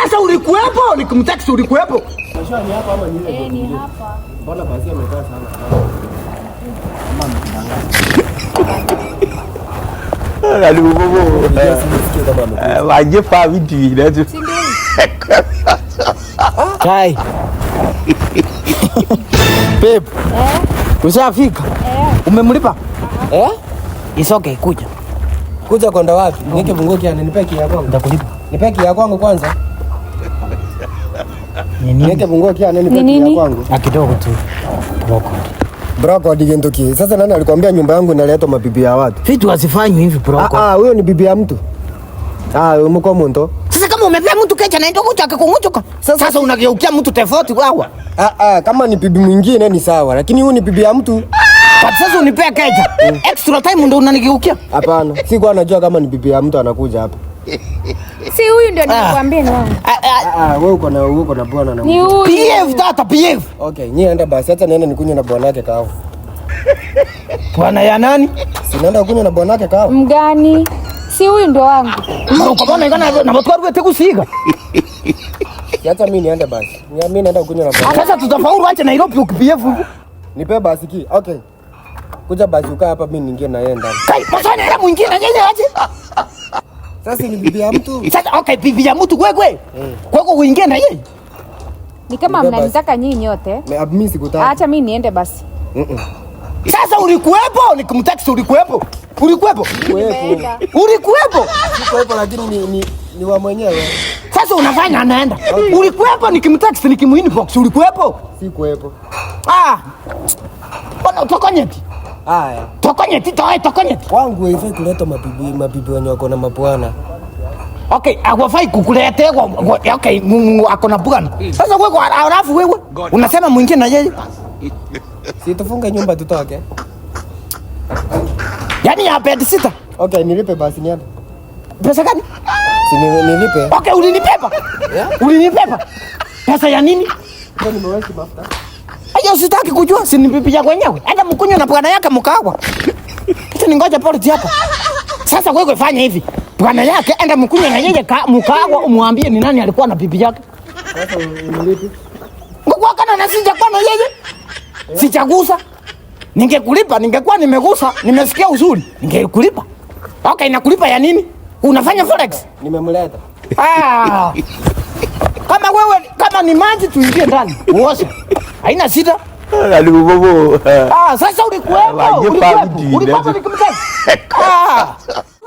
Sasa ulikuwepo, nikimtext ulikuwepo. Ni hapa ama ni ile? Eh, ni hapa. Mbona basi amekaa sana? Wagye fa bi di na Si ndio? Kai. Babe, Eh? ushafika? Eh. Umemlipa? Eh? It's okay, kuja. Kuja kwenda wapi? Niweke funguo kia, nipe kia kwangu. Nitakulipa. Nipe kia kwangu kwanza. Ni nini? Niweke funguo kia, nipe Ni kia nini? kwangu. Na kidogo tu. Broko. Broko digentoki. Sasa nani alikwambia nyumba yangu inaletwa mabibi ya watu? Vitu hazifanywi hivi broko. Ah, ah, huyo ni bibi ya mtu. Ah, umko muntu. Sasa kama umepea mtu kecha na ndio kuchaka kunguchoka. Sasa unageukia mtu tofauti wawa. Ah, ah, kama ni bibi mwingine ni sawa, lakini huyu ni bibi ya mtu. But sasa unipea kecha. Extra time ndio unanigeukia. Hapana, sikuwa najua kama ni bibi ya mtu anakuja hapa. Si huyu ndio nilikwambia ni wangu. Ah, ah, Ah, wewe uko na bwana na Ni huyu. PF tata PF. Okay, nyie enda basi, acha niende nikunywe na bwana yake kahawa. Bwana ya nani? Si naenda kunywa na bwana yake kahawa. Mgani? Si huyu ndio wangu. Ukabona ingana na watu warwe tekusiga. Si acha mimi niende basi. Mimi naenda kunywa na bwana. Sasa tutafaulu acha Nairobi uki-PF hivi. Nipe basi ki. Okay. Kuja basi ukaa hapa mimi niingie na yeye ndani. Kai, masana ila mwingine yeye aje. Sasa ni bibi ya mtu. Sasa okay, bibi ya mtu kwekwe. Kwekwe uingie na yeye. Ni kama Nipe basi. mnanitaka nyinyi nyote. Mimi sikutaka. Acha mimi niende basi. Sasa ulikuwepo, nikimtext ulikuwepo. Ulikuwepo? Nimeenda. Ulikuwepo? Sikuwepo lakini ni wa mwenyewe. Sasa unafanya anaenda. Ulikuwepo nikimtext nikimuinbox ulikuwepo? Sikuwepo. Ah. Bwana tokonyeti. Haya. Tokonyeti toe tokonyeti. Wangu haifai kuleta mabibi wenye wako na mabwana. Okay, hawafai kukuletea okay, ako na bwana. Sasa wewe alafu wewe unasema mwingine na yeye. Si tufunge nyumba tutoke. Yaani ya bed sita. Okay, nilipe basi niende. Pesa gani? Si nilipe. Okay, ulinipepa. Ulinipepa. Pesa ya nini? Kwa nimeweka mafuta. Ayo sitaki kujua, si ni bibi yako wenyewe. Hata mkunywa na bwana yake mkawa. Sasa ningoja polisi hapa. Sasa wewe fanya hivi. Bwana yake enda mkunywa na yeye mkawa umwambie ni nani alikuwa na bibi yake. Sasa unilipi? Ngokwa kana na sijakuwa na yeye. Sijagusa. Ningekulipa, ningekuwa nimegusa, nimesikia uzuri, ningekulipa. Okay, nakulipa ya nini? Unafanya forex? Nimemleta. Ah. Kama wewe kama ni maji tuingie ndani. Uoshe. Haina shida. Ah, sasa ulikuwepo. Wagye fa Ulikuwepo. bi di Ulikuwepo nikimtext. Ah.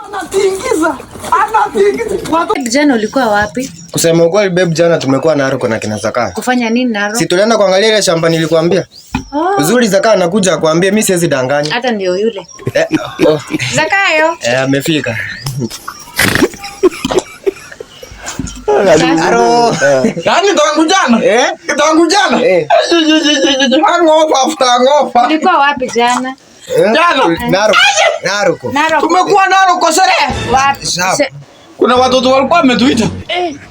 Anatingiza. Anatingiza. Jana ulikuwa wapi? Kusema ukweli babe, jana tumekuwa Narok na kina Zakayo. Kufanya nini Narok? Si tulienda kuangalia ile shamba nilikwambia. Oh, Uzuri Zakayo anakuja akwambie mimi siwezi danganya. hata ndio yule. Eh, oh, Zakayo. eh, amefika. Sasa, Halo. Yaani tangu jana. Eh? Tangu jana. Eh. Hangover after hangover. ulikuwa wapi jana? Eh? Jana. Narok. Narok. Narok. Tumekuwa Narok kwa sherehe. Wapi? Shamba. Kuna watoto walikuwa wametuita.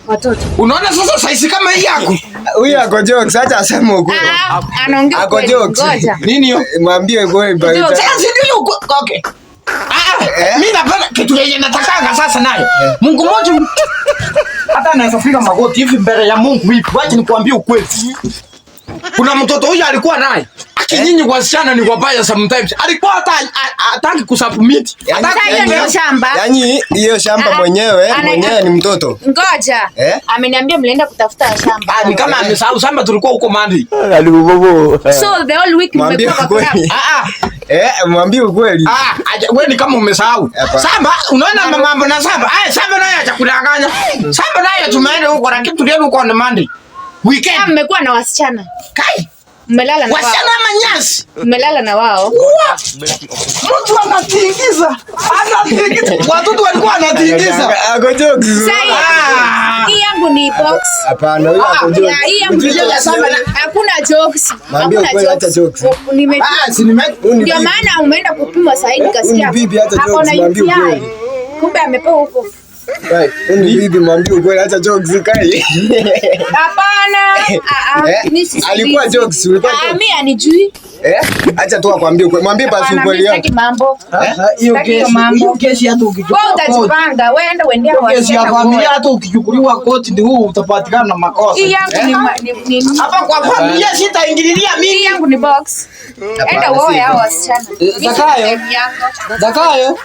Watoto. Unaona sasa saizi kama hii yako. Huyu ako jokes, acha aseme ukweli. Ah, anaongea Ako ukweli. jokes. Ngoja. Nini hiyo? Mwambie ukweli bwana. Jokes. Sasa si ndio okay. Ah, mimi napenda kitu yenye natakanga sasa nayo. Mungu mmoja hata anaweza fika magoti hivi mbele ya Mungu hivi. Wacha nikwambie ukweli. Kuna mtoto huyu alikuwa naye. Aki nyinyi wasichana ni wabaya sometimes. Alikuwa hata hataki kusubmit. Yaani- Hataki Sasa hiyo ndio shamba. Yaani hiyo shamba Ah, mwenyewe mwenyewe ni mtoto. Ngoja. Eh? Ameniambia mlienda kutafuta shamba. Ah, ni kama amesahau shamba tulikuwa huko Mandi. So the whole week Mwambie mmekuwa kwa club. ukweli. Ah ah. Eh, mwambie ukweli. Ah, wewe ni kama umesahau. Hapana. Samba, unaona mambo na samba. Ah, samba naye atakudanganya. Samba naye tumeenda huko lakini tulienda huko on Monday. Kama Weekend. mmekuwa na wasichana. Kai, Mmelala na wao. wasichana ama nyasi. Mmelala na wao. Mtu anatingiza. Anatingiza. Watoto walikuwa wanatingiza. Ako jokes. Sasa Ah. hii yangu ni box. Hapana, huyu ako Ya, jokes. hii yangu ni Mtu box. samba na- Hakuna jokes. Mwambie Hakuna ukweli, acha jokes. Ah, si nime Huyu ni Ndio bibi. maana umeenda kupimwa sasa hivi Huyu nikasikia. ni bibi, acha Ako jokes, na mwambie UTI. ukweli. Kumbe amepewa huko. Kai, ni bibi mwambie ukweli, acha jokes Kai. Hapana. Ah ah. Eh? Mimi si Alikuwa jokes, ulikuwa Ah, jokes. mimi anijui. Eh? Acha tu akwambie ukweli. Mwambie basi Hapana, ukweli mimi yako. sitaki mambo. Hiyo Sitaki hiyo kesi, mambo. hiyo kesi hata Wewe ukichukua koti. utajipanga, wewe enda uendea Hiyo kesi ya wasichana familia wote. hata ukichukuliwa koti ndio huo utapatikana na makosa. Hii yangu ni ni Hapa kwa familia sitaingililia hii mimi. yangu ni box. Enda uoe hao wasichana. Mimi si Zakayo. time yako. Zakayo.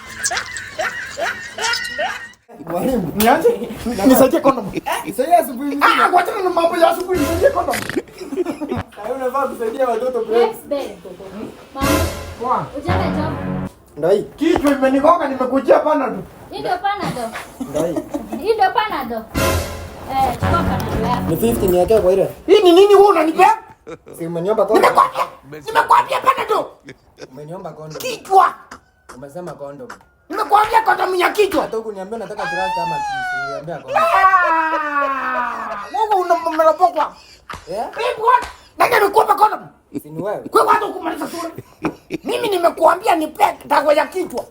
Nianze? Nisaidie kondomu. Sasa asubuhi Ah, wachana na mambo ya asubuhi, nisaidie kondomu. unafaa kusaidia watoto break. Poa. Ujaenda job? Ndio hii. Kichwa imenigonga nimekujia Panadol. Hii ndio Panadol. Ndio hii. Hii ndio Panadol. Eh, chukua Panadol yako. Ni 50 niwekee kwa ile. Hii ni nini wewe unanipea? Si umeniomba condom. Nimekwambia, nimekwambia Panadol. Umeniomba condom. Kichwa. Umesema condom. Nimekwambia kondomu ya kichwa. Hata hukuniambia unataka trust ama kiss. Uniambia condom. Ah, wewe unamerobokwa. Eh? Eh, bwana, nani amekupa kondomu? Si ni wewe. Wewe hata kumaliza shule. Mimi nimekuambia nipe dawa ya kichwa.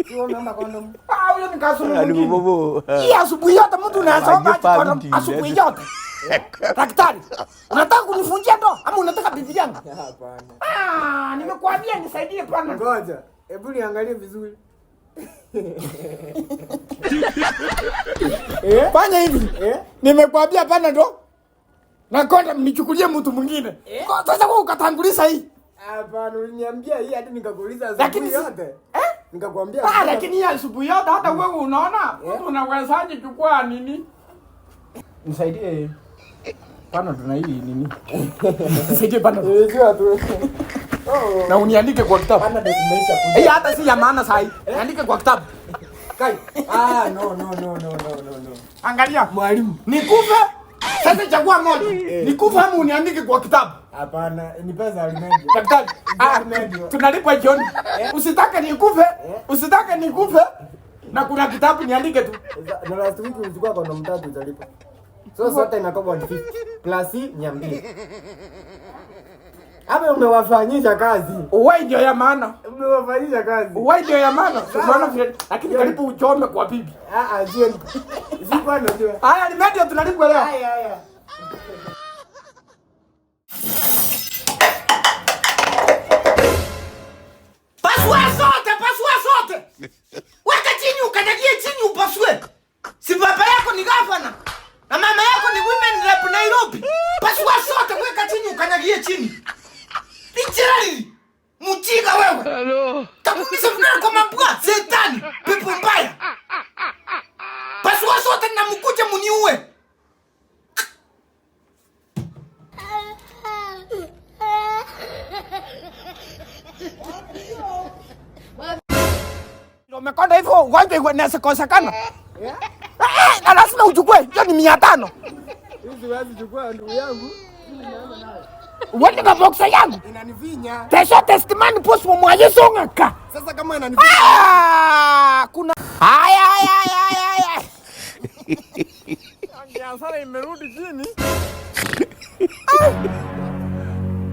Si wewe umeomba condom. Ah, huyo ni kasulu mwingine. Bobo. Hii asubuhi yote mtu unasoma Wajipa ati kondomu mti, asubuhi yote. Daktari, unataka kunifunjia ndoa ama unataka bibi yangu? Hapana. Ah, nimekuambia nisaidie pana. Ngoja. Hebu niangalie vizuri. Fanya hivi. Nimekuambia pana ndo. Na kondomu nichukulie mtu mwingine. Sasa wewe ukatanguliza hii. Hapana, uliniambia hii hadi nikakuuliza Lakini asubuhi yote. Eh? Nikakwambia. Ah, lakini hii asubuhi yote hata wewe unaona mtu unawezaje chukua nini? Nisaidie pana tuna hii nini? Nisaidie pana Nilijua tu. Oh. na uniandike kwa kitabu. Pana ndio tumeisha kuja. Hii hata si ya maana sahi. Niandike kwa kitabu. Kai. Ah, no no no no no no no. Angalia. Mwalimu. Nikufe. Sasa chagua moja. Nikufe ama uniandike kwa kitabu. Hapana, ni pesa alimedi. Daktari, ah, tunalipwa jioni. Usitake nikufe, usitake nikufe. Na kuna kitabu niandike tu. Na last week ulichukua kondomu tatu utalipa. So sote inakuwa 150 plus 200. Hapa umewafanyisha kazi. Uwai ndio ya maana. Umewafanyisha kazi. Uwai ndio ya maana. Unaona vile lakini karibu uchome kwa bibi. Ah ah, sio. Sikuwa najua. Haya ni media tunalipwa leo. Haya haya. Pasua zote, pasua zote. Weka chini ukanyagie chini upasue. Si baba yako ni gavana na mama yako ni women rep Nairobi. Pasua zote, weka chini ukanyagie chini. Literally. Mjinga wewe. Hello. Takumisa vinara kwa mabwa, shetani, pepo mbaya. Pasua zote na mkuje muniue. Umekonda hivyo ugonjwa inaweza kosekana. Eh, na lazima uchukue. Hiyo ni 500. Hizi wazi chukua ndugu yangu. Uende na boxer yangu. Inanivinya. Tesho testimony post mwa Yesu ngaka. Sasa kama inanivinya. Ah, kuna haya haya haya haya. Biashara imerudi chini.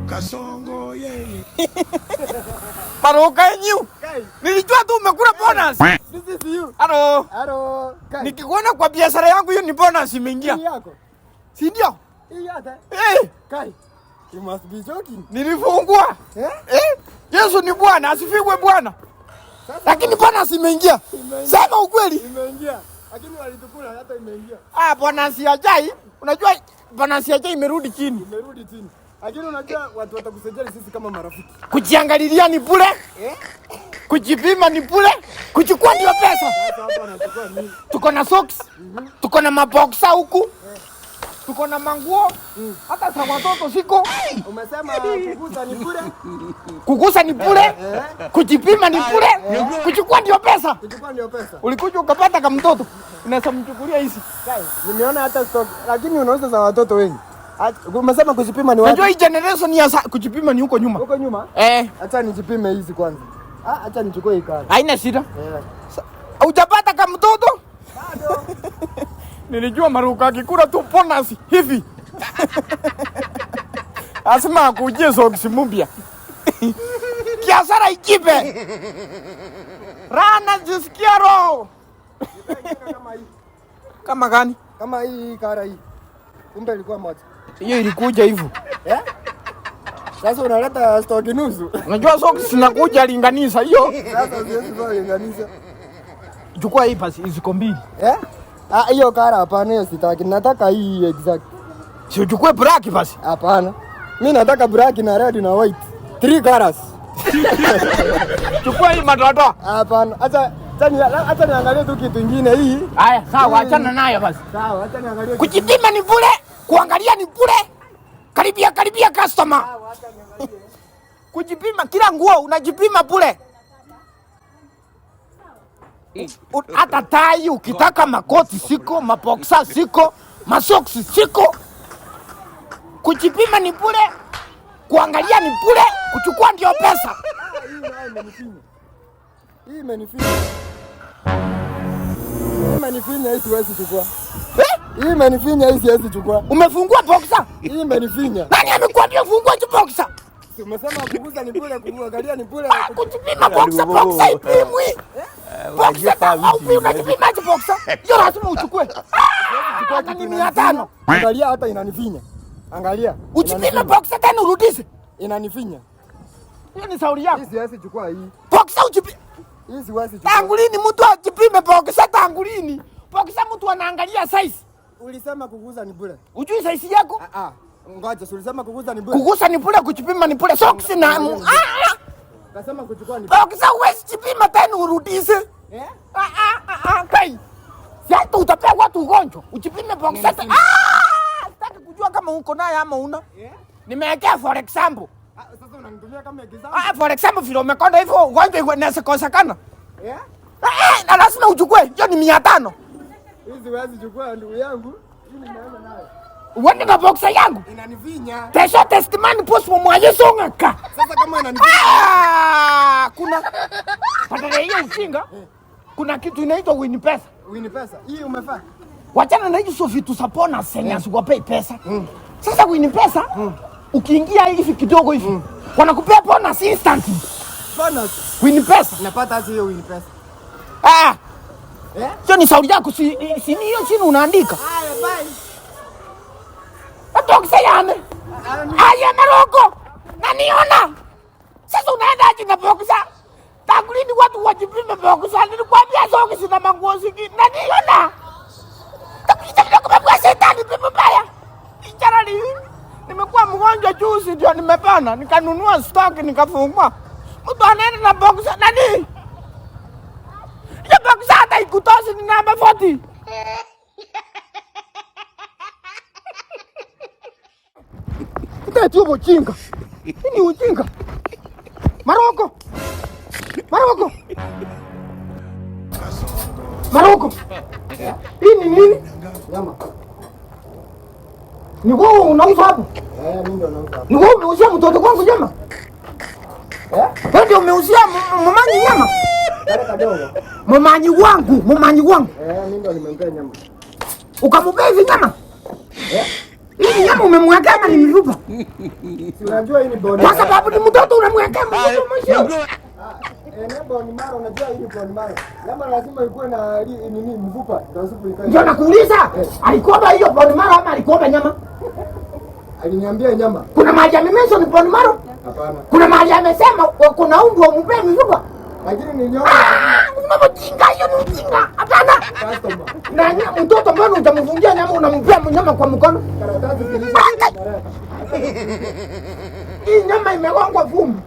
Kasongo yeye. Baroka yenyu. Kai. Nilijua tu umekula bonus. This is you. Halo. Halo. Kai. Nikikuona kwa biashara yangu hiyo ni bonus imeingia. Hii yako. Si ndio? Hii yote. Eh, Kai. You must be joking. nilifungua. Eh? Eh? Yesu ni Bwana, asifiwe Bwana. Lakini bonus imeingia. Sema ukweli. Imeingia. Lakini walitukula hata imeingia. Ah, bonus ya chai, unajua bonus ya chai imerudi chini. Imerudi chini. Lakini unajua watu watakusajili sisi kama marafiki. Kujiangalilia ni bure. Kujipima ni bure. Kuchukua ndio pesa. Sasa hapa wanachukua nini? Tuko na socks. Tuko na maboxa huku. Tuko na manguo. Hata za watoto siko. Umesema kugusa ni bure. Kugusa ni bure. Kujipima ni bure. Kuchukua ndio pesa. Kuchukua ndio pesa. Ulikuja ukapata kama mtoto. Unaweza mchukulia hizi. Kai, nimeona hata stock lakini unauza za watoto wengi. Umesema kujipima ni wapi? Unajua hii generation ya kujipima ni huko nyuma. Huko nyuma? Eh, Acha nijipime hizi kwanza. Ah, acha nichukue hii kadi. haina shida. Eh. Hujapata kama mtoto? Nilijua Maruka akikula tu bonus hivi. Asema akujie socks mpya. Kiasara ijipe. Rana jisikia roho. Kama hii. Kama gani? Kama hii kara hii. Kumbe ilikuwa moja. Hiyo ilikuja hivyo. Eh? Sasa unaleta stock nusu. Unajua socks zinakuja linganisha hiyo. Sasa siwezi kwa linganisha. Chukua hii basi ziko mbili. Eh? Ah, hiyo kara hapana, hiyo sitaki. Nataka hii exact. Si uchukue black basi. Hapana. Mimi nataka black na red na white. Three colors. Chukua hii madoadoa. Hapana. Acha acha niangalie tu kitu kingine hii. Haya, sawa, achana nayo basi. Sawa, acha niangalie. Kujipima ni bure, kuangalia ni bure. Karibia karibia customer. Kujipima kila nguo unajipima bure. Hata tai ukitaka makoti siko, maboksa siko, masoksi siko. Kujipima ni bure, kuangalia ni bure, kuchukua ndio pesa. Hii nayo imenifinya. Hii imenifinya. Hii imenifinya, hii siwezi chukua. Eh? Hii imenifinya, hii siwezi chukua. Umefungua boksa? Hii imenifinya. Nani amekuambia fungua hiyo boksa? Si umesema kugusa ni bure, kuangalia ni bure. Ah, kujipima boksa, boksa ipimwi. Boksa au unajipima aje boksa? Hiyo lazima uchukue. Ah, na ni 500. Angalia hata inanifinya. Angalia. Ujipime Inanifinya. boksa tena urudishe. Inanifinya. Hiyo ni sauri yako. Hii siwezi chukua hii. Boksa ujipime. Hii siwezi chukua. Tangu lini mtu ajipime boksa? Tangu lini? Boksa mtu anaangalia size. Ulisema kugusa ni bure. Ujui size yako? Ah ah. Ngoja, si ulisema kugusa ni bure. Kugusa ni bure, kujipima ni bure. Socks na Kasema kuchukua ni bure. boksa huwezi jipima tena urudishe. Eh? Ah ah ah ah, kai. Si hata utapea watu ugonjwa. Ujipime boksa tena. Ah! Sitaki kujua kama uko naye ama una. Nimewekea for example. Ah, sasa unanitumia kama example. Ah, for example vile umekonda hivyo ugonjwa inaweza kosekana. Eh? Ah, na lazima uchukue. Hiyo ni 500. Hii siwezi chukua ndugu yangu. Hii nimeona nayo. Uende na boksa yangu. Inanifinya. The shortest man possible mwayesongaka. Sasa kama inanifinya. Ah, kuna badala ya hiyo ujinga kuna kitu inaitwa win pesa. Win pesa. Hii umefaa. Wachana na hizo vitu za bonus zenye haziwapei pesa. Sasa win pesa ukiingia hivi kidogo hivi wanakupea bonus instant. Bonus. Win pesa. Napata aje hiyo win pesa? Ah, Eh? hiyo ni sauri yako, si si ni hiyo chini unaandika. Haya, bye. Boksa yane. Aya maroko. Na niona. Sasa unaenda aje na boksa? Tangu lini watu wajipime boksa? Nilikwambia soksi na manguo zingine. Na niona. Takuita vile kwa shetani pepo mbaya. Ichara ni nimekuwa mgonjwa juzi ndio nimepona, nikanunua stock nikafungua. Mtu anaenda na boksa nani? Hiyo boksa hata ikutoshi ni namba 40. Itatia ujinga. Hii ni ujinga. Maroko. Maroko. Maroko. Hii ni nini? Nyama. Ni wewe unauza hapo? Eh, mimi ndo nauza hapo. Ni wewe umeuzia mtoto kwangu nyama? Eh? Wewe ndio umeuzia mumanyi nyama? Kale kadogo. Mumanyi wangu, mumanyi wangu. Eh, mimi ndo nimempea nyama. Ukamupea hivi nyama? Hii ni nyama umemwekea ama ni mifupa? Si unajua hii ni bone. Kwa sababu ni mtoto unamwekea mtoto mwisho. Eh, ni bone marrow, unajua hii ni bone marrow. Nyama lazima ikuwe na nini mfupa ndio supu ikae. Ndio nakuuliza, alikuomba hiyo bone marrow ama alikuomba nyama? Aliniambia nyama. Kuna mahali amemention bone marrow? Hapana. Kuna mahali amesema kuna umbwa umpe mifupa? Lakini ni nyama. Ah, unamjinga hiyo ni ujinga. Hapana. Customer. Na mtoto mbona utamfungia nyama unampea nyama kwa mkono? Karatasi zilizo. Hii nyama imegongwa vumbi.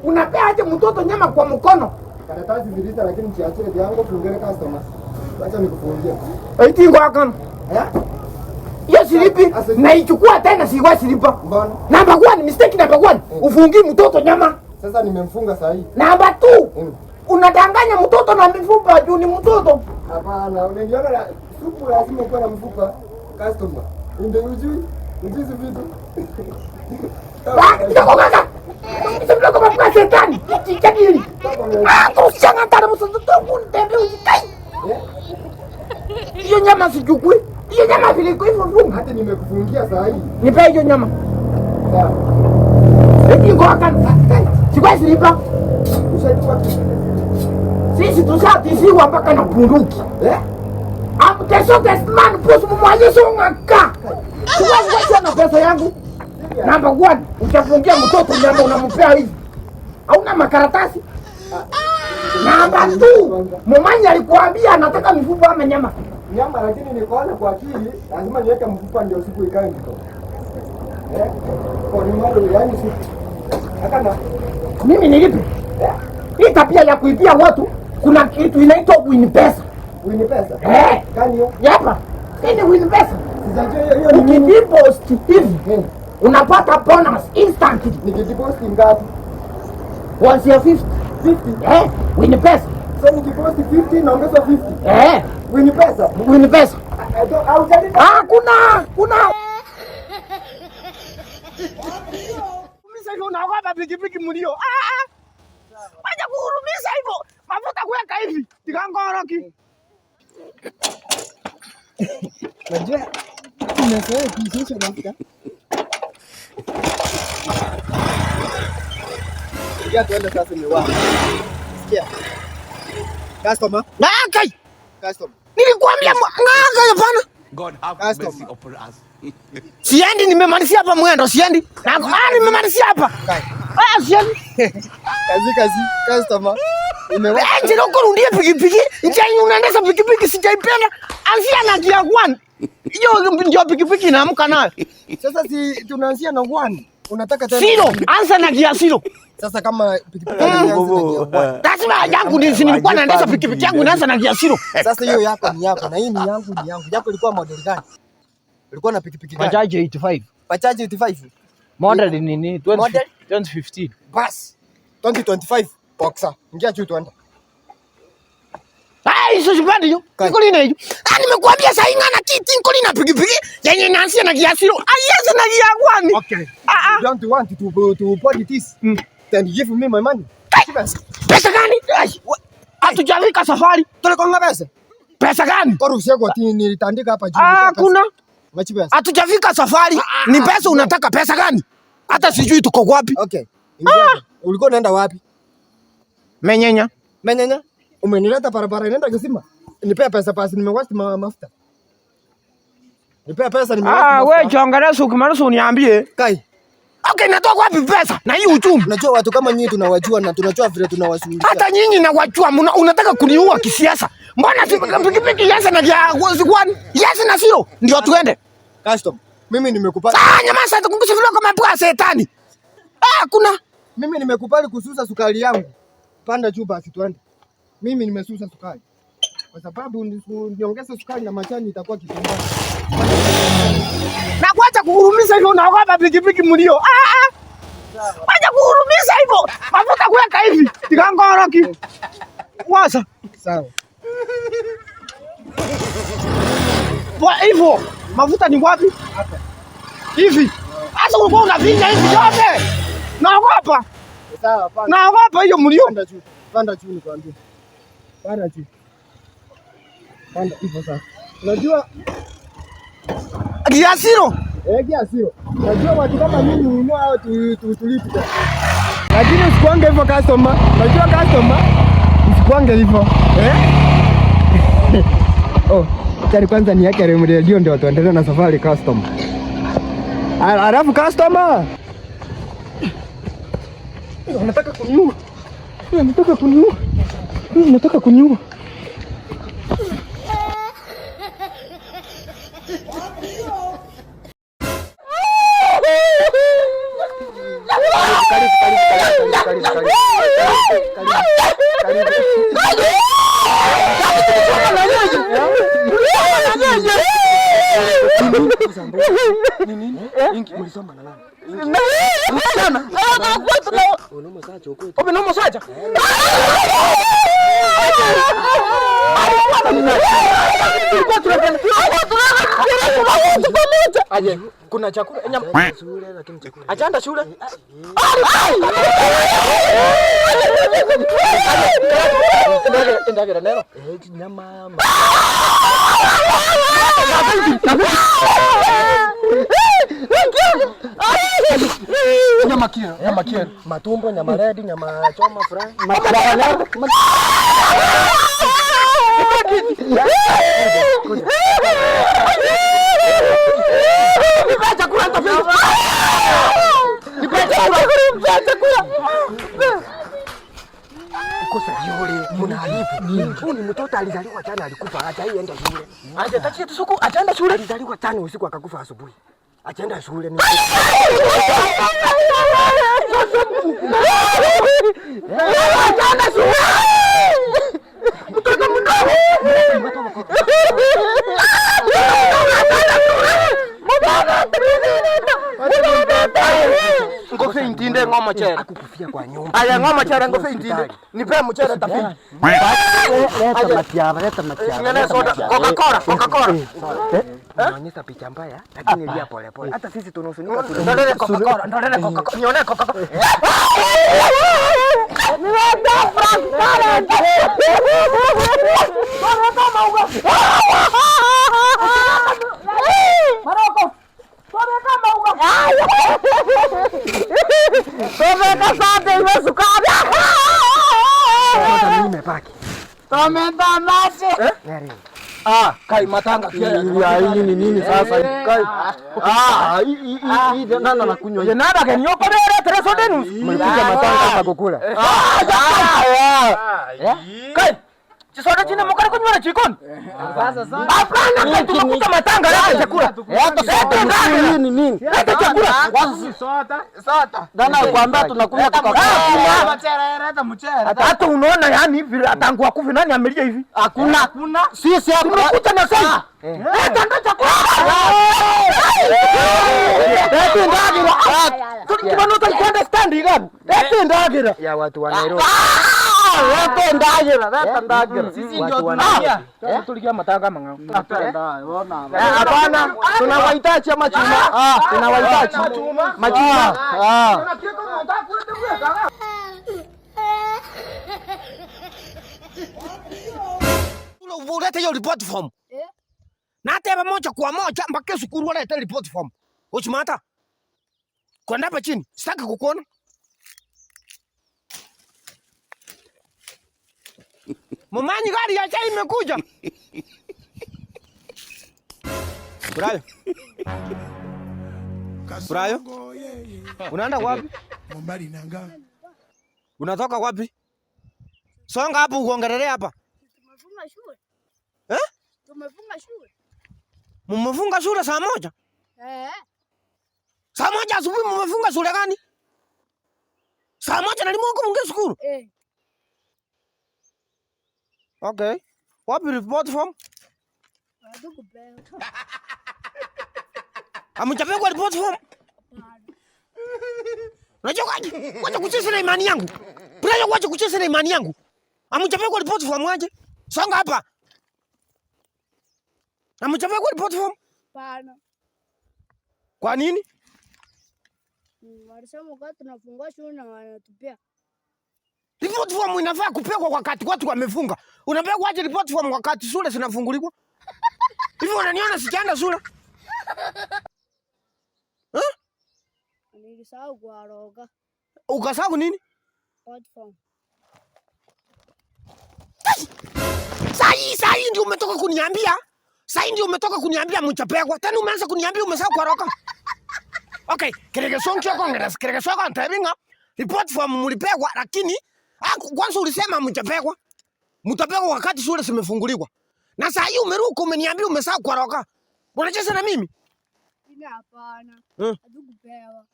Unapea aje mtoto nyama kwa mkono? Karatasi zilizo lakini chiachie yangu fungere customers. Acha nikufungie. Eti ngwa kana. Eh? Hiyo silipi naichukua tena siwa silipa. Mbona? Number 1 mistake number 1. Ufungi mtoto nyama. Sasa nimemfunga saa hii. Number 2. Unadanganya mtoto na mifupa juu ni mtoto. Hapana, unaniona la supu lazima ikuwe na mfupa customer. Ndio ujui? Ujui hizi vitu. Kidogo kaka. Kidogo kwa shetani. Kichakili. Ah, kushanga tare mtoto kuntembe ujikai. Hiyo nyama sichukui. Hiyo nyama vile iko hivyo funga. Hata nimekufungia saa hii. Nipe hiyo nyama. Sawa. Eti ngoa kan. Sikwai silipa. Ushachukua kitu. Si Sisi tushatisiwa mpaka na bunduki. Eh? I'm the shortest man possible mwayesongaka. Siwezi kuwa na pesa yangu. Number 1, utafungia mtoto nyama unampea hivi. Hauna makaratasi. Number 2, Momanyi alikuambia anataka mifupa ama nyama. Nyama, lakini nikaona kwa akili lazima niweke mfupa ndio supu ikae mto. Eh? Kwa ni yani supu. Hata na mimi nilipe. Eh? Hii tabia ya kuibia watu, kuna kitu inaitwa win pesa. Win pesa? Eh. Gani hiyo? Hapa. Hii ni win pesa. Sijajua hiyo ni nini. Ukideposit hivi, unapata bonus instantly. Nikideposit ngapi? Kuanzia 50. 50? Eh, win pesa. So nikipost 50 naongeza 50. Eh. Win pesa. Win pesa. Haujalipa. Ah, kuna. Mimi sasa unaogopa pikipiki mlio. Ah ah. Wacha kuhurumisha hivyo. Mafuta kuweka hivi. Tikangoroki. Najua tumezoea kuishusha mafuta. Sikia tuende sasa ni wapi? Sikia. Customer. Ngakai. Customer. Nilikwambia ngakai hapana. God have mercy upon us. Siendi, nimemalizia hapa mwendo, siendi. Na nimemalizia hapa. Ah, siendi. Kazi customer. Imewaka. Njoo pikipiki. Njoo unaendesha pikipiki sijaipenda. Anzia na gear 1. Hiyo ndio pikipiki inaamka nayo. Sasa si tunaanzia na 1. Unataka tena Zero, anza na gear 0. Sasa kama pikipiki inaanza na gear 1. Lazima yangu ni nilikuwa naendesha pikipiki yangu inaanza na gear 0. Sasa hiyo yako ni yako na hii ni yangu ni yangu. Yako ilikuwa model gani? Ulikuwa na pikipiki gani? Bajaji 85. Bajaji 85. Model ni nini? 2015. Bas. 2025 boxer. Ingia juu tuende. Ah, hizo sipandi hiyo. Niko lina hiyo. Ah, nimekuambia sasa ingana kiti niko lina pikipiki yenye inaanzia na gear 0. Ah, yes na gear 1. Okay. Ah ah. You don't want to body this. Then give me my money. Pesa gani? Hatujafika safari. Tulikonga pesa. Pesa gani? Kwa ruhusa yako nilitandika hapa juu. Ah, kuna. Pesa. Hatujafika safari. Ni pesa unataka pesa gani? Hata sijui tuko wapi. Okay. Ingia. Ulikuwa unaenda wapi? Menyenya. Menyenya? Umenileta barabara inaenda kisima. Nipea pesa basi nimewaste mafuta. Nipea pesa nimewaste Ah, mafuta. wewe chongelea ukimaliza uniambie. Kai. Okay, natoka wapi pesa? Na hii uchumi. Unajua watu kama nyinyi tunawajua na tunajua vile tunawashughulikia. Hata nyinyi nawajua, unataka kuniua kisiasa. Mbona si pikipiki yes na 1, yes na 0 ndio tuende. Custom. Mimi nimekubali. Ah, nyamaza tukumbushe vile kama pua shetani. Ah, kuna mimi nimekubali kususa sukari yangu. Panda juu basi tuende. Mimi nimesusa sukari. Kwa sababu niongeze sukari na majani itakuwa kitu mbaya. Na kuacha kuhurumisha hivyo unaogopa pikipiki mlio. Ah ah. Wacha kuhurumisha hivyo. Mafuta kuweka hivi. Tikangoroki. Wacha. Sawa. Kwa hivyo mafuta ni wapi? Hapa. Hivi. Sasa ulikuwa unavinya hivi yote. Naogopa. Sawa, panda. Naogopa hiyo mlio. Panda juu. Panda juu nikwambie. Panda juu. Panda hivyo sasa. Unajua gear 0. Eh, gear 0. Unajua watu kama mimi ununua hao tulipe. Lakini usikuange hivyo customer. Unajua customer usikuange hivyo. Eh? Oh, tayari kwanza ni yake redio ndio tuendelee na safari customer. Alafu customer. Unataka kuniua. Unataka kuniua. Unataka kuniua. Kuna chakula nyama. Achaenda shule. Ndagera nero. Nyama. Nyama. Nyama matumbo, nyama red, nyama choma fry. Kosa yule mnaharibu. Huyu ni mtoto alizaliwa jana alikufa, hajaienda shule. Aje tachi tusuku, ataenda shule. Alizaliwa jana usiku akakufa asubuhi. Achaenda shule ni. Ataenda shule. Mtoto mdogo. Ngofe intinde ngoma chere. Akukufia kwa nyumba. Aya ngoma chere ngofe intinde. Nipe mchere tafiti. Leta matiaba, leta matiaba. Ngene soda Coca-Cola, Coca-Cola. Unaonyesha picha mbaya lakini lia pole pole. Hata sisi tunahuzunika Ndolele Coca-Cola, ndolele Coca-Cola. Nione Coca-Cola. Imebaki. Ah, kai matanga Ya hii ni nini sasa? Kai. Ah, hii hii nana nakunywa. Ye nada ke nyoko de re tere soda nu. Mlikuja matanga hapa kukula. Kai. Chisoda chine mukare kunywa na chikoni. Sasa sasa. Hapana, kai tunakuta matanga leta chakula. Leta ndani. Nini nini? Leta chakula. Dana kwambia tunakunywa Coca-Cola. Hata unaona yani hivi tangu akufe nani amelia hivi? Hakuna. Hakuna. Sisi hapa Tumekuta na sasa. Leta ndo chakula. Leta ndagira. Tukimanota understand igabu. Leta ndagira. Ya watu wa Nairobi. Leta ndagira, leta ndagira. Sisi ndio tunalia. Tulikia matanga mangao. Hapana, tunawahitaji ama chuma. Ah, tunawahitaji. Machuma. Ah. Ulete hiyo report form. Na hata moja kwa moja mpaka sukuru walete report form. Uchimata. Kwenda hapa chini, sitaki kukuona. Mumanyi gari ya chai imekuja. Brayo. Brayo. Unaenda wapi? Unatoka wapi? Songa hapo uongelele hapa. Tumefunga shule. Eh? Tumefunga shule. Mmefunga shule saa 1? Eh. Saa 1 asubuhi mmefunga shule gani? Saa 1 na limongo munge shukuru. Eh. Okay. Wapi report form? Hatukupewa. Hamjapigwa report form? Unajua kwaje? Wacha kucheza na imani yangu. Unajua wacha kucheza na imani yangu. Hamjapigwa report form aje? Songa hapa. Hamjapigwa report form? Hapana. Kwa nini? Walisema kwa tunafungua shule na wanatupia. Report form inafaa kupegwa wakati watu wamefunga. Unapegwa aje report form wakati shule zinafunguliwa? Hivi unaniona sijaenda shule? Eh? Nilisahau kuwaroga. Ukasahau nini? Report form. Sai ndio umetoka kuniambia. Sai ndio umetoka kuniambia mchapegwa. Tena umeanza kuniambia umesahau kuwaroga. Okay, kirege soncho kongres, kirege soko ntabinga. Report form mlipegwa lakini kwanza ulisema mchapegwa. Mtapegwa wakati shule zimefunguliwa. Na saa hii umeruka umeniambia umesahau kuwaroga. Unacheza na mimi? Ina hapana. Hatukupewa.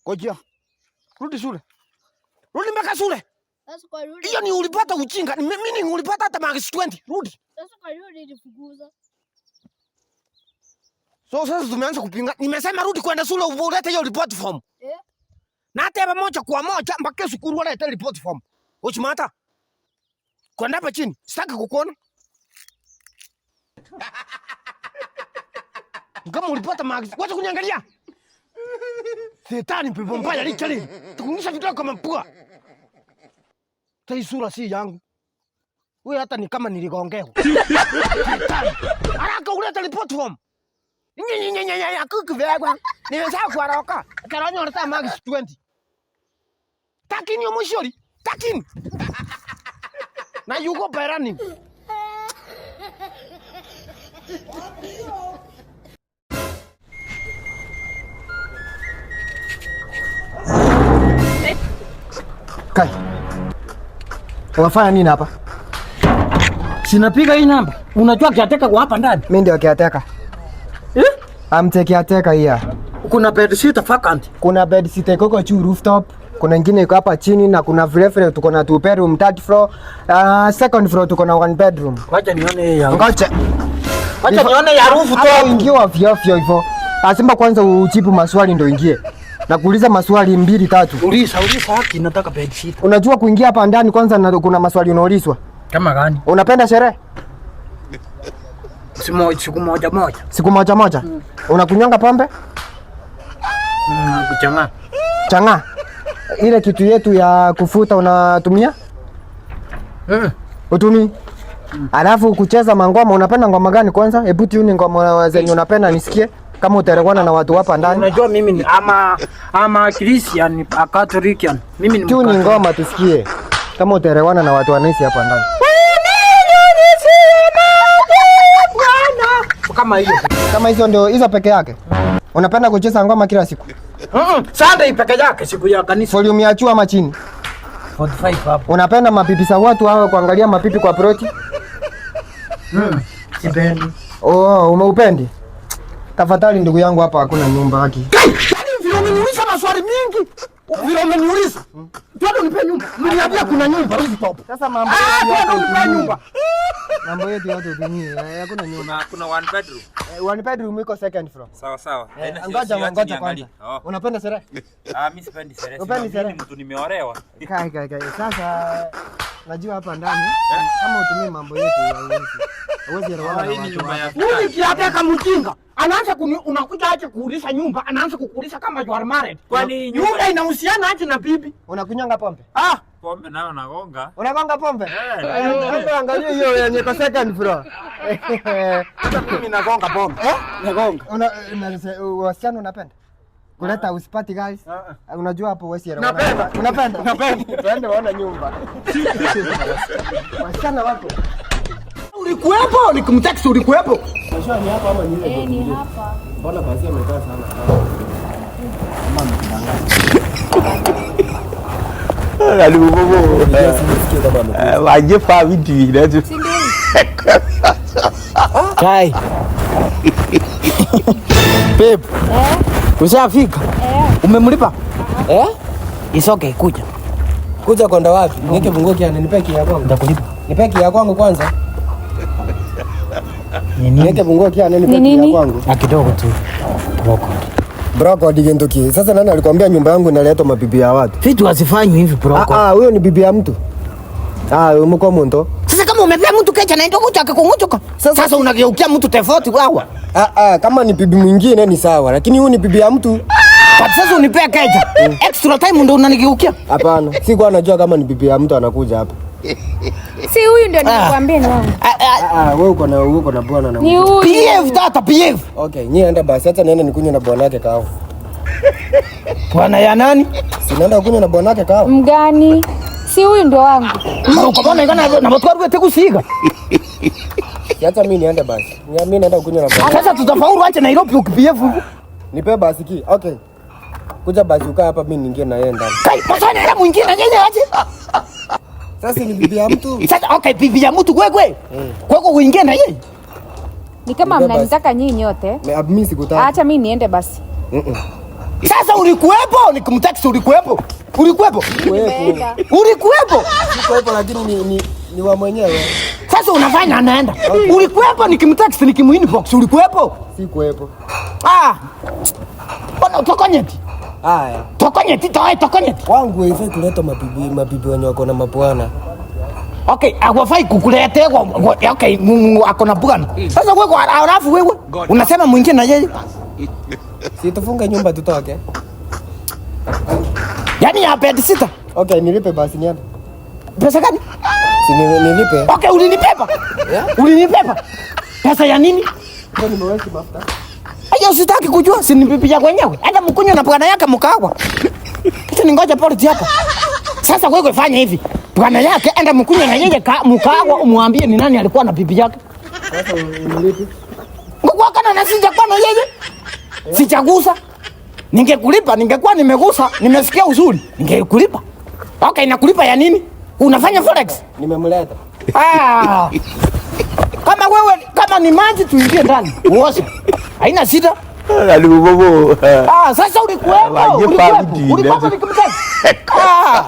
Ngoja. Rudi shule. Rudi mpaka shule. Sasa kwa rudi. Hiyo ni ulipata ujinga. Mimi ni ulipata hata marks 20. Rudi. Sasa kwa rudi nilifukuza. So sasa tumeanza kupinga. Nimesema rudi kwenda shule ulete hiyo report form. Eh? Na hata moja kwa moja mpaka shukuru walete report form. Uchimata. Kwenda hapa chini. Sitaki kukuona. Kama ulipata marks, wacha kuniangalia. Shetani pepo mbaya lichali. Tukunyisha vidole kama mpua. Tai sura si yangu. Wewe hata ni kama niligongewa. Shetani. Haraka ulete report form. Nyenyenyenyenye kukuvegwa. Nimeshakuaroka. Karanyo max 20. Takini omushori. Takini. Na you go by running. Kai. Unafanya nini hapa? Sinapiga hii namba. Unajua kiateka kwa hapa ndani. Mimi ndio kiateka. Eh? I'm the kiateka here. Kuna bed sheet vacant. Kuna bed sit iko juu rooftop, kuna ingine iko hapa chini na kuna vile vile tuko na two bedroom third floor, second floor tuko na one bedroom. Wacha nione ya. Ngoja. Wacha nione ya rooftop. Hapa ingie ovyo ovyo hivyo. Lazima kwanza ujibu maswali ndio ingie. Na kuuliza maswali mbili tatu. Uliza, uliza haki nataka bed sheet. Unajua kuingia hapa ndani kwanza na kuna maswali unaulizwa. Kama gani? Unapenda sherehe? Siku moja moja. Siku moja moja. Unakunywanga pombe? Kuchanga. Chang'aa. Ile kitu yetu ya kufuta unatumia? Utumi? Alafu kucheza mangoma unapenda ngoma gani kwanza? Hebu tune ngoma zenye unapenda nisikie kama utaelewana na watu hapa ndani. Unajua mimi ni ama Christian, a Catholic. Mimi ni Tune Mkatoliki. ngoma tusikie kama utaelewana na watu wanaishi hapa ndani. Kama hiyo. Kama hizo ndio hizo peke yake. Unapenda kucheza ngoma kila siku? Sunday peke yake siku ya kanisa. Volume ya juu ama chini? 45 hapo. Unapenda mapipi za watu hao kuangalia mapipi kwa ploti? Sipendi. Oh, umeupendi? Tafadhali ndugu yangu, hapa hakuna nyumba haki. Yaani vile umeniuliza maswali mingi. Vile umeniuliza. Twende unipe nyumba. Mliniambia kuna nyumba rooftop. Sasa mambo Ah, yetu yote twende unipe utumie. nyumba. Mambo yetu yote utumie. Hakuna nyumba. Kuna one bedroom. One bedroom iko second floor. Sawa sawa. Haina Ngoja shida, ngoja niangalie. kwanza. Oh. Unapenda sherehe? Ah, mimi sipendi sherehe. Upendi Mimi sherehe? ni mtu nimeolewa. Kai kai kai. Sasa najua hapa ndani kama utumie mambo yetu hauwezi. Hauwezi elewana na Hii ni watu. nyumba ya Huyu kiateka mjinga. Anaanza kuni unakuja aje kuuliza nyumba, anaanza kukuuliza kama you are married. Kwani nyumba Nyumba inahusiana aje na bibi? Unakunywanga pombe? Ah, pombe nayo nagonga. Unagonga pombe? Hebu angalia hiyo yenye iko second floor. mimi nagonga pombe. Nagonga. Una wasichana unapenda? Kuleta usipati guys. Unajua hapo huwezi elewana. Napenda. Unapenda? Napenda. Twende waona nyumba. Wasichana wako. Ulikuwepo? Nikumtext ulikuwepo? Ni hapa. Mbona basi amekaa sana? Wajefa vitu vinavyo. Si ndio? Kai. Babe. Ushafika? Umemlipa? Eh? It's okay, kuja. Kuja kwenda wapi? Niweke funguo kiani, nipe kia kwangu. Nitakulipa. Nipe kia kwangu kwanza. Ni nini? Niweke funguo kiani, nipe Ni kia nini? kwangu. Na kidogo tu. Broko. Broko digentoki. Sasa nani alikwambia nyumba yangu inaletwa mabibi ya watu? Vitu hazifanywi hivi broko. Ah, huyo ni bibi ya mtu. Ah, mko mtu. Sasa kama umepea mtu kecha na ndio kucha akakunguchoka. Sasa unageukia mtu tofauti wawa. Ah, kama ni bibi mwingine ni sawa, lakini huyu ni bibi ya mtu. But sasa unipea kecha. Extra time ndio unanigeukia. Hapana, sikuwa najua kama ni bibi ya mtu anakuja hapa. Si huyu ndio nilikwambia ni wangu. Ah, wewe uko na bwana na Ni huyu. PF tata PF. Okay, nyie enda basi, acha niende nikunywe na bwana yake kahawa. Bwana ya nani? Si naenda kunywa na bwana yake kahawa. Mgani? Si huyu ndio wangu. Maruko bwana ingana na watu warwe kusiga. Si acha mimi niende basi. Mimi naenda kunywa na bwana. Sasa tutafaulu aje Nairobi uki-PF hivi. Nipe basi ki. Okay. Kuja basi ukaa hapa mimi niingie na yeye ndani. Kai, masana ya mwingine yeye aje. Sasa ni bibi ya mtu. Sasa okay, bibi ya mtu kwekwe. Kwekwe uingie na yeye. Ni kama Nipe basi. mnanitaka nyinyi nyote. Mimi sikutaka. Acha mimi niende basi. Sasa ulikuwepo? Nikumtext ulikuwepo? Ulikuwepo? Nimeenda. Ulikuwepo? Sikuwepo lakini ni wa mwenyewe. Sasa unafanya anaenda. Ulikuwepo nikimtext nikimuinbox ulikuwepo? Sikuwepo. Ah. Bwana tokonyeti. Haya. Tokonyeti, toe tokonyeti. Wangu haifai kuleta mabibi wenye wako na mabwana. Okay, hawafai kukuletea kwa okay, ako na bwana. Sasa wewe alafu wewe unasema mwingine na yeye. Si tufunge nyumba tutoke. Yaani ya bed sita. Okay, nilipe basi niende. Pesa gani? Si nilipe. Okay, ulinipepa. Ulinipepa. Pesa ya nini? Ndio nimeweki mafuta. Ayo sitaki kujua, si ni bibi ya wenyewe. Hata mkunywa na bwana yake mkawa. Acha ningoje polisi hapa. Sasa wewe fanya hivi. Bwana yake enda mkunywe na yeye mkawa umwambie ni nani alikuwa na bibi yake. Sasa unilipi? Ngekuwa kana na sijakuwa na yeye. Sijagusa. Ningekulipa, ningekuwa nimegusa, nimesikia uzuri. Ningekulipa. Okay, nakulipa ya nini? Unafanya forex? Nimemleta. Ah. Kama wewe kama ni maji tuingie ndani. Uoshe. Haina shida. Alibobo. Ah, sasa ulikuwepo. Waje Ulikuwepo. pa mjini. Ulikuwepo nikimtaja. Ah.